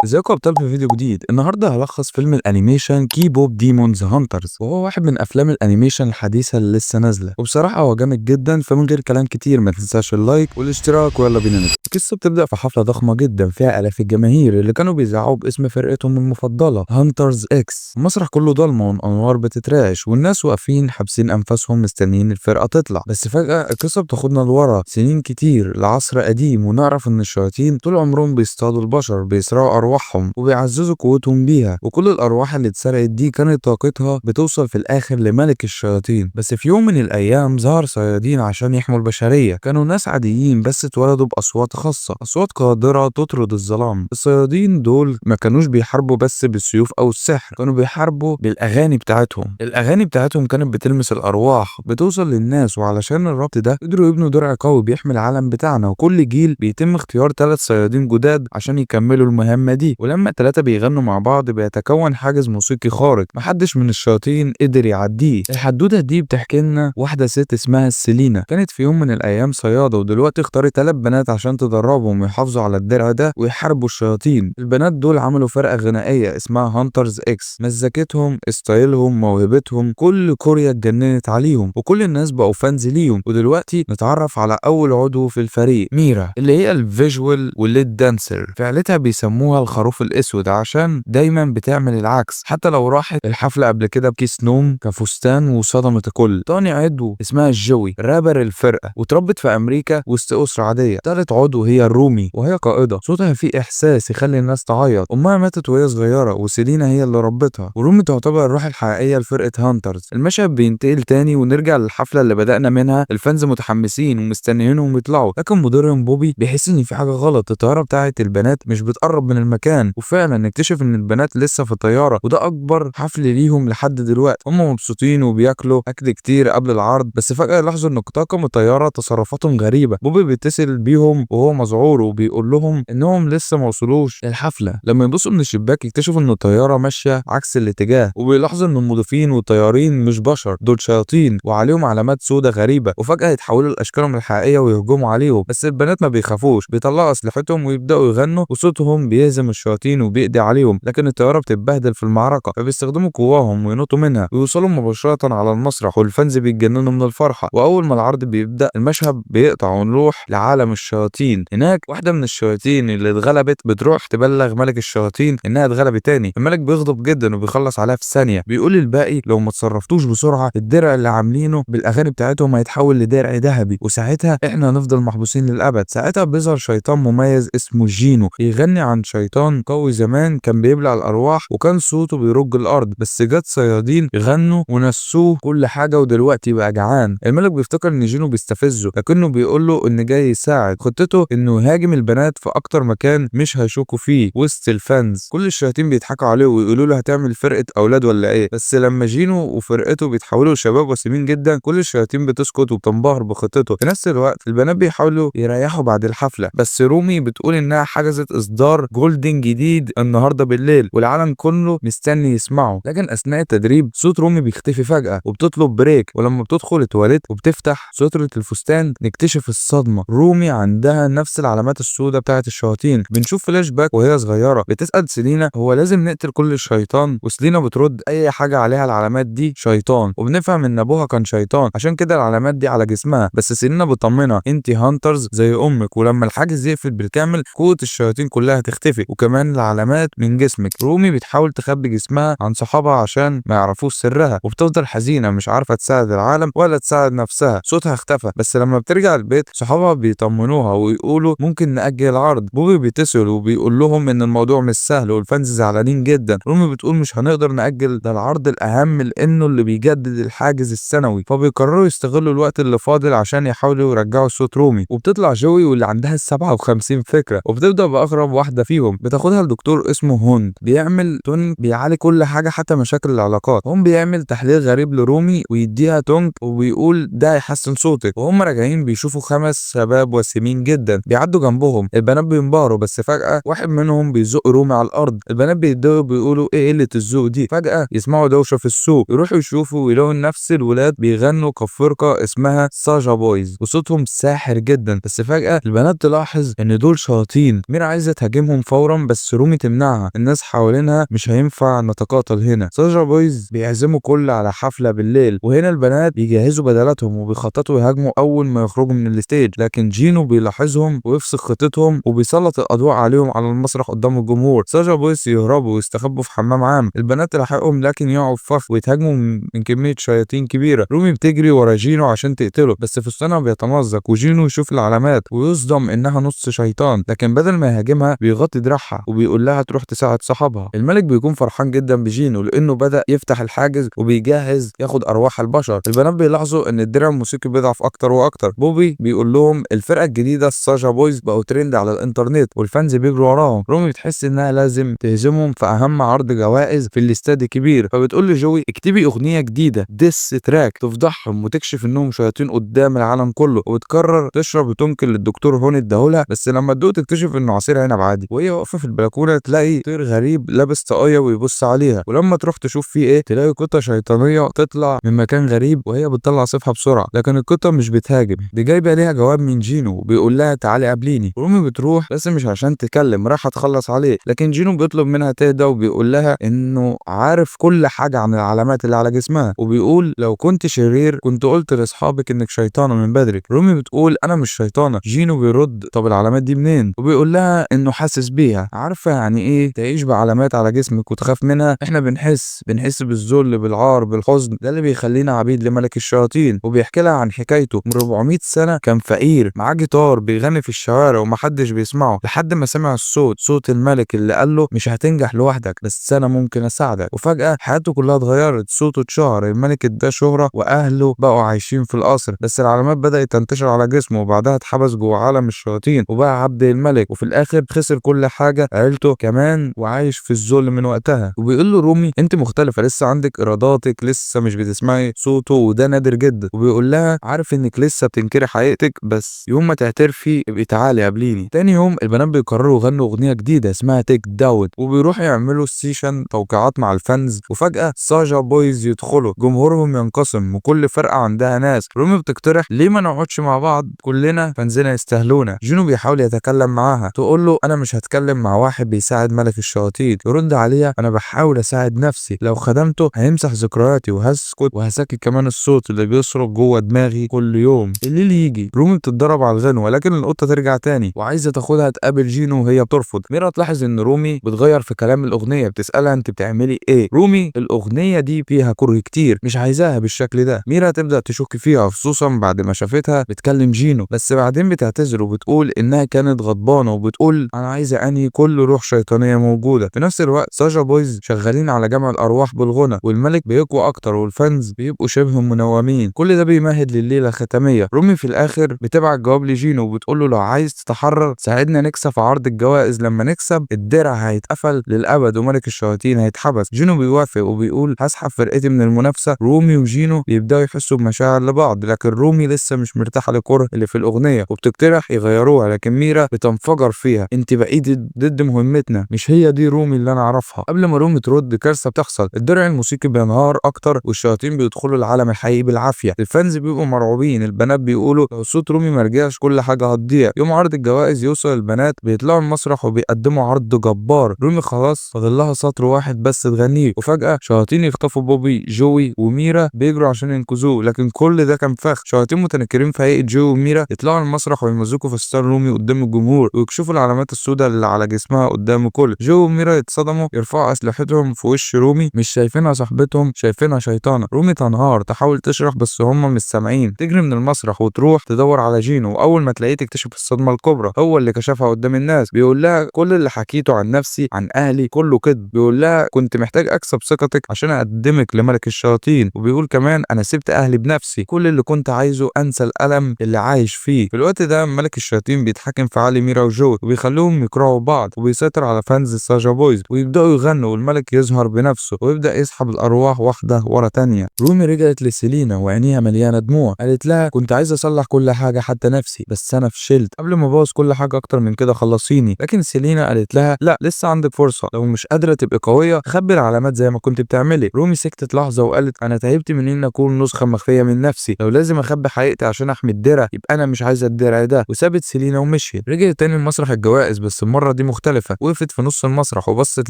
ازيكم يا ابطال في فيديو جديد. النهارده هلخص فيلم ال animation KPop Demon Hunters، وهو واحد من افلام ال animation الحديثة اللي لسه نازله، وبصراحة هو جامد جدا. فمن غير كلام كتير ما تنساش ال like والاشتراك، ويلا بينا نبدا. القصة بتبدا في حفلة ضخمة جدا فيها الاف الجماهير اللي كانوا بيزعقوا باسم فرقتهم المفضلة Hunters X. المسرح كله ضلمة والانوار بتترعش، والناس واقفين حابسين انفاسهم مستنيين الفرقة تطلع. بس فجاة القصة بتاخدنا لورا سنين كتير لعصر قديم، ونعرف ان الشياطين طول عمرهم بيصطادوا البشر، بيسرقوا ارواحهم وبيعززوا قوتهم بيها، وكل الارواح اللي اتسرقت دي كانت طاقتها بتوصل في الاخر لملك الشياطين. بس في يوم من الايام ظهر صيادين عشان يحموا البشرية، كانوا ناس عاديين بس اتولدوا باصوات خاصة، اصوات قادرة تطرد الظلام. الصيادين دول ما كانوش بيحاربوا بس بالسيوف او السحر، كانوا بيحاربوا بالاغاني بتاعتهم. الاغاني بتاعتهم كانت بتلمس الارواح، بتوصل للناس، وعلشان الربط ده قدروا يبنوا درع قوي بيحمي العالم بتاعنا. وكل جيل بيتم اختيار 3 صيادين جداد عشان يكملوا المهمة دي، ولما الثلاثة بيغنوا مع بعض بيتكون حاجز موسيقي خارق محدش من الشياطين قدر يعديه. الحدوتة دي بتحكي لنا واحدة ست اسمها سيلينا، كانت في يوم من الأيام صيادة، ودلوقتي اختارت 3 بنات عشان تدربهم ويحافظوا على الدرع ده ويحاربوا الشياطين. البنات دول عملوا فرقة غنائية اسمها Hunters X، مزيكتهم، style هم، موهبتهم، كل كوريا اتجننت عليهم وكل الناس بقوا fans ليهم. ودلوقتي نتعرف على أول عضو في الفريق، ميرا، اللي هي ال visual وال lead dancer. في عيلتها بيسموها الخروف الاسود عشان دايما بتعمل العكس، حتى لو راحت الحفلة قبل كده بكيس نوم كفستان وصدمت الكل. تاني عضو اسمها جوي، رابر الفرقة، وتربت في امريكا وسط اسره عادية. تالت عضو هي الرومي، وهي قائده، صوتها فيه احساس يخلي الناس تعيط. امها ماتت وهي صغيرة وسيلينا هي اللي ربتها، ورومي تعتبر الروح الحقيقية لفرقة Hunters. المشهد بينتقل تاني ونرجع للحفله اللي بدأنا منها. ال fans متحمسين ومستنيينهم يطلعوا، لكن مديرهم بوبي بيحس ان في حاجة غلط، الطيارة بتاعت البنات مش بتقرب من المكان. وفعلا نكتشف ان البنات لسه في الطيارة، وده اكبر حفل ليهم لحد دلوقتي. هم مبسوطين وبياكلوا اكل كتير قبل العرض، بس فجاة يلاحظوا ان طاقم الطيارة تصرفاتهم غريبة. بوبي بيتصل بيهم وهو مذعور وبيقول لهم انهم لسه ما وصلوش للحفله. لما يبصوا من الشباك يكتشفوا ان الطيارة ماشية عكس الاتجاه، وبيلاحظوا ان المضيفين والطيارين مش بشر، دول شياطين وعليهم علامات سودة غريبة. وفجاة يتحولوا لاشكالهم الحقيقية ويهجموا عليهم، بس البنات ما بيخافوش، بيطلعوا اسلحتهم ويبداوا يغنوا، وصوتهم بيهزم الشياطين وبيقضي عليهم. لكن الطيارة بتتبهدل في المعركة، فبيستخدموا قواهم وينطوا منها ويوصلوا مباشرة على المسرح، وال fans بيتجننوا من الفرحة. واول ما العرض بيبدا المشهد بيقطع ونروح لعالم الشياطين. هناك واحدة من الشياطين اللي اتغلبت بتروح تبلغ ملك الشياطين انها اتغلبت تاني. الملك بيغضب جدا وبيخلص عليها في ثانية، بيقول للباقي لو ما تصرفتوش بسرعة الدرع اللي عاملينه بالاغاني بتاعتهم هيتحول لدرع ذهبي، وساعتها احنا هنفضل محبوسين للابد. ساعتها بيظهر شيطان مميز اسمه جينو، يغني عن شيطان قوي زمان كان بيبلع الارواح وكان صوته بيرج الارض، بس جت صيادين يغنوا ونسوه كل حاجة ودلوقتي بقى جعان. الملك بيفتكر ان جينو بيستفزه، لكنه بيقول له ان جاي يساعد. خطته انه يهاجم البنات في اكتر مكان مش هيشوكوا فيه وسط ال fans. كل الشياطين بيضحكوا عليه ويقولوا له هتعمل فرقه اولاد ولا ايه؟ بس لما جينو وفرقته بيتحولوا لشباب وسيمين جدا، كل الشياطين بتسكت وبتنبهر بخطته. في نفس الوقت البنات بيحاولوا يريحوا بعد الحفلة، بس رومي بتقول انها حجزت اصدار Golden جديد النهارده بالليل والعالم كله مستني يسمعه. لكن اثناء التدريب صوت رومي بيختفي فجاة وبتطلب break، ولما بتدخل التواليت وبتفتح سترة الفستان نكتشف الصدمة، رومي عندها نفس العلامات السوداء بتاعه الشياطين. بنشوف فلاش باك وهي صغيرة بتسال سيلينا هو لازم نقتل كل الشيطان؟ وسيلينا بترد اي حاجة عليها العلامات دي شيطان، وبنفهم ان ابوها كان شيطان عشان كده العلامات دي على جسمها. بس سيلينا بتطمنها انت Hunters زي امك، ولما الحاجز يقفل بالكامل قوة الشياطين كلها هتختفي وكمان العلامات من جسمك. رومي بتحاول تخبي جسمها عن صحابها عشان ما يعرفوش سرها، وبتفضل حزينة مش عارفه تساعد العالم ولا تساعد نفسها، صوتها اختفى. بس لما بترجع البيت صحابها بيطمنوها ويقولوا ممكن نأجل العرض. بوبي بيتصل وبيقول لهم ان الموضوع مش سهل وال fans زعلانين جدا. رومي بتقول مش هنقدر نأجل، ده العرض الأهم لأنه اللي بيجدد الحاجز السنوي. فبيقرروا يستغلوا الوقت اللي فاضل عشان يحاولوا يرجعوا صوت رومي. وبتطلع جوي واللي عندها 57 فكرة، وبتبدأ بأغرب واحدة فيهم، بتاخدها لدكتور اسمه هوند بيعمل tonic بيعالج كل حاجة حتى مشاكل العلاقات. هون بيعمل تحليل غريب لرومي ويديها tonic وبيقول ده هيحسن صوتك. وهم راجعين بيشوفوا 5 شباب وسيمين جدا بيعدوا جنبهم، البنات بينبهروا، بس فجأة واحد منهم بيزق رومي على الأرض. البنات بيتضايقوا بيقولوا ايه قلة الذوق دي. فجأة يسمعوا دوشة في السوق، يروحوا يشوفوا ويلاقوا نفس الولاد بيغنوا كفرقة اسمها Saja Boys وصوتهم ساحر جدا. بس فجأة البنات تلاحظ ان دول شياطين. ميرا عايزة تهاجمهم فورا، فورا بس رومي تمنعها، الناس حوالينها مش هينفع نتقاتل هنا. ساجا بويز بيعزموا كل على حفلة بالليل، وهنا البنات بيجهزوا بدلاتهم وبيخططوا يهاجموا اول ما يخرجوا من ال stage، لكن جينو بيلاحظهم ويفسخ خطتهم وبيسلط الاضواء عليهم على المسرح قدام الجمهور. ساجا بويز يهربوا ويستخبوا في حمام عام، البنات تلحقهم لكن يقعوا في فخ ويتهاجموا من كمية شياطين كبيرة. رومي بتجري ورا جينو عشان تقتله بس فستانها بيتمزق، وجينو يشوف العلامات ويصدم انها نص شيطان، لكن بدل ما يهاجمها بيغطي دراعها وبيقول لها تروح تساعد صحابها. الملك بيكون فرحان جدا بجينو لانه بدأ يفتح الحاجز وبيجهز ياخد ارواح البشر. البنات بيلاحظوا ان الدرع الموسيقي بيضعف اكتر واكتر. بوبي بيقول لهم الفرقة الجديدة الساجا بويز بقوا ترند على الانترنت وال fans بيجروا وراهم. رومي بتحس انها لازم تهزمهم في اهم عرض جوائز في الاستاد الكبير، فبتقول لجوي اكتبي اغنية جديدة diss track تفضحهم وتكشف انهم شياطين قدام العالم كله. وبتقرر تشرب وتنكر للدكتور هون اداهولها، بس لما تدوق تكتشف انه عصير عنب عادي. وهي واقفة في البلكونه تلاقي طير غريب لابس طاقية ويبص عليها، ولما تروح تشوف فيه ايه تلاقي قطة شيطانية تطلع من مكان غريب وهي بتطلع سيفها بسرعة، لكن القطة مش بتهاجم، دي جايبه ليها جواب من جينو وبيقول لها تعالي قابليني. رومي بتروح بس مش عشان تكلم، راح تخلص عليه، لكن جينو بيطلب منها تهدى وبيقول لها انه عارف كل حاجة عن العلامات اللي على جسمها، وبيقول لو كنت شرير كنت قلت لاصحابك انك شيطانه من بدري. رومي بتقول انا مش شيطانه. جينو بيرد طب العلامات دي منين؟ وبيقول لها انه حاسس بيها، عارفه يعني ايه تعيش بعلامات على جسمك وتخاف منها؟ احنا بنحس بالذل بالعار بالحزن، ده اللي بيخلينا عبيد لملك الشياطين. وبيحكي لها عن حكايته من 400 سنة، كان فقير معاه جيتار بيغني في الشوارع ومحدش بيسمعه، لحد ما سمع الصوت، صوت الملك اللي قال له مش هتنجح لوحدك بس انا ممكن اساعدك. وفجأة حياته كلها اتغيرت، صوته اتشهر، الملك اداه شهرة واهله بقوا عايشين في القصر، بس العلامات بدأت تنتشر على جسمه، وبعدها اتحبس جوه عالم الشياطين وبقى عبد الملك، وفي الاخر خسر كل حاجة، عيلته كمان، وعايش في الذل من وقتها. وبيقول له رومي انت مختلفة، لسه عندك اراداتك، لسه مش بتسمعي صوته وده نادر جدا. وبيقول لها عارف انك لسه بتنكري حقيقتك، بس يوم ما تعترفي ابقي تعالي قابليني. تاني يوم البنات بيقرروا يغنوا اغنية جديدة اسمها Take Down، وبيروحوا يعملوا session توقيعات مع ال fans. وفجأة ساجا بويز يدخلوا، جمهورهم ينقسم وكل فرقة عندها ناس. رومي بتقترح ليه ما نقعدش مع بعض كلنا، fans نا يستاهلونا. جينو بيحاول يتكلم معاها، تقول له انا مش هتكلم مع واحد بيساعد ملك الشياطين. يرد عليها انا بحاول اساعد نفسي، لو خدمته هيمسح ذكرياتي وهسكت وهسكت كمان الصوت اللي بيصرخ جوه دماغي كل يوم. الليل يجي، رومي بتتدرب على الغنوه لكن القطة ترجع تاني وعايزه تاخدها تقابل جينو وهي بترفض. ميرا تلاحظ ان رومي بتغير في كلام الاغنية، بتسالها انت بتعملي ايه؟ رومي الاغنية دي فيها كره كتير، مش عايزاها بالشكل ده. ميرا تبدا تشك فيها خصوصا بعد ما شافتها بتكلم جينو، بس بعدين بتعتذر وبتقول انها كانت غضبانه، وبتقول انا عايزه انهي كل روح شيطانية موجودة. في نفس الوقت ساجا بويز شغالين على جمع الارواح بالغنى، والملك بيقوى اكتر وال fans بيبقوا شبه منومين. كل ده بيمهد لليلة الختامية. رومي في الاخر بتبعت جواب لجينو وبتقول له لو عايز تتحرر ساعدنا نكسب في عرض الجوائز، لما نكسب الدرع هيتقفل للابد وملك الشياطين هيتحبس. جينو بيوافق وبيقول هسحب فرقتي من المنافسة. رومي وجينو بيبداوا يحسوا بمشاعر لبعض، لكن رومي لسه مش مرتاحة للكرة اللي في الاغنية وبتقترح يغيروها، لكن ميرا بتنفجر فيها انت بقيتي ضد مهمتنا، مش هي دي رومي اللي انا اعرفها. قبل ما رومي ترد كارثة بتحصل، الدرع الموسيقي بينهار اكتر والشياطين بيدخلوا العالم الحقيقي بالعافية. ال fans بيبقوا مرعوبين، البنات بيقولوا لو صوت رومي مرجعش كل حاجة هتضيع. يوم عرض الجوائز يوصل البنات بيطلعوا المسرح وبيقدموا عرض جبار. رومي خلاص فاضل لها سطر واحد بس تغنيه، وفجاة شياطين يخطفوا بوبي، جوي وميرا بيجروا عشان ينقذوه، لكن كل ده كان فخ. شياطين متنكرين في هيئة جوي وميرا يطلعوا المسرح ويمزقوا فستان رومي قدام الجمهور ويكشفوا العلامات السوداء اللي على جسمها قدام الكل. جوي وميرا يتصدموا، يرفعوا اسلحتهم في وش رومي، مش شايفينها صاحبتهم، شايفينها شيطانه. رومي تنهار، تحاول تشرح بس هم مش سامعين. تجري من المسرح وتروح تدور على جينو، واول ما تلاقيه تكتشف الصدمة الكبرى، هو اللي كشفها قدام الناس. بيقول لها كل اللي حكيته عن نفسي عن اهلي كله كذب. بيقول لها كنت محتاج اكسب ثقتك عشان اقدمك لملك الشياطين، وبيقول كمان انا سبت اهلي بنفسي، كل اللي كنت عايزه انسى الالم اللي عايش فيه. في الوقت ده ملك الشياطين بيتحكم في عقل ميرا وجوي وبيخلوهم يكرهوا بعض، وبيسيطر على fans ساجا بويز ويبداوا يغنوا، والملك يظهر بنفسه ويبدا يسحب الارواح واحدة ورا تانية. رومي رجعت لسيلينا وعينيها مليانة دموع، قالت لها كنت عايزه اصلح كل حاجة حتى نفسي بس انا فشلت، قبل ما ابوظ كل حاجة اكتر من كده خلصيني. لكن سيلينا قالت لها لا لسه عندك فرصة، لو مش قادرة تبقي قوية خبي العلامات زي ما كنت بتعملي. رومي سكتت لحظة وقالت انا تعبت من ان اكون نسخه مخفية من نفسي، لو لازم اخبي حقيقتي عشان احمي الدرع يبقى انا مش عايزه الدرع ده. وسابت سيلينا ومشيت. رجعت تاني لمسرح الجوائز بس المرة دي دي مختلفة. وقفت في نص المسرح وبصت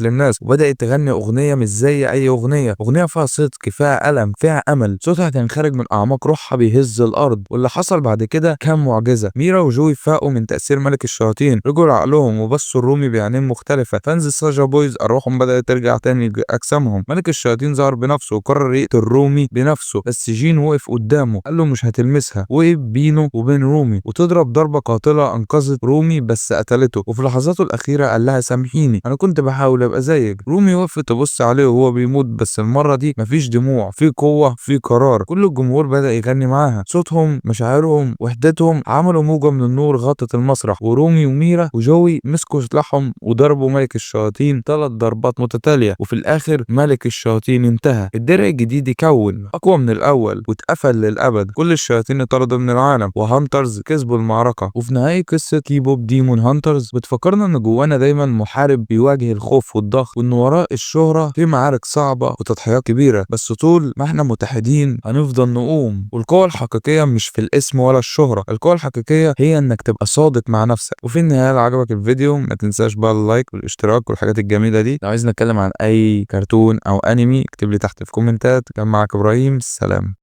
للناس وبدأت تغني أغنية مش زي أي أغنية، أغنية فيها صدق، فيها ألم، فيها أمل. صوتها كان خارج من أعماق روحها بيهز الأرض. واللي حصل بعد كده كان معجزة. ميرا وجوي فاقوا من تأثير ملك الشياطين، رجعوا لعقلهم وبصوا الرومي بعينين مختلفة. fans ساجا بويز أرواحهم بدأت ترجع تاني لأجسامهم. ملك الشياطين ظهر بنفسه وقرر يقتل رومي بنفسه، بس جين وقف قدامه قال له مش هتلمسها. وقف بينه وبين رومي وتضرب ضربة قاتلة أنقذت رومي بس قتلته. وفي لحظاته الأخيرة قال لها سامحيني، أنا كنت بحاول أبقى زيك. رومي وقفت تبص عليه وهو بيموت، بس المرة دي مفيش دموع، في قوة، في قرار. كل الجمهور بدأ يغني معاها، صوتهم، مشاعرهم، وحدتهم عملوا موجة من النور غطت المسرح. ورومي وميرا وجوي مسكوا سلاحهم وضربوا ملك الشياطين 3 ضربات متتالية. وفي الآخر ملك الشياطين انتهى. الدرع الجديد يكون أقوى من الأول واتقفل للأبد. كل الشياطين اتطردوا من العالم و Hunters كسبوا المعركة. وفي نهاية قصة K-Pop Demon Hunters بتفكرنا إن جوانا دايما محارب بيواجه الخوف والضغط، وإن وراء الشهرة في معارك صعبة وتضحيات كبيرة، بس طول ما احنا متحدين هنفضل نقوم. والقوة الحقيقية مش في الاسم ولا الشهرة، القوة الحقيقية هي إنك تبقى صادق مع نفسك. وفي النهاية لو عجبك الفيديو ما تنساش بقى ال like والاشتراك والحاجات الجميلة دي. لو عايز نتكلم عن أي كرتون أو أنمي اكتب لي تحت في كومنتات. كان معاك إبراهيم، سلام.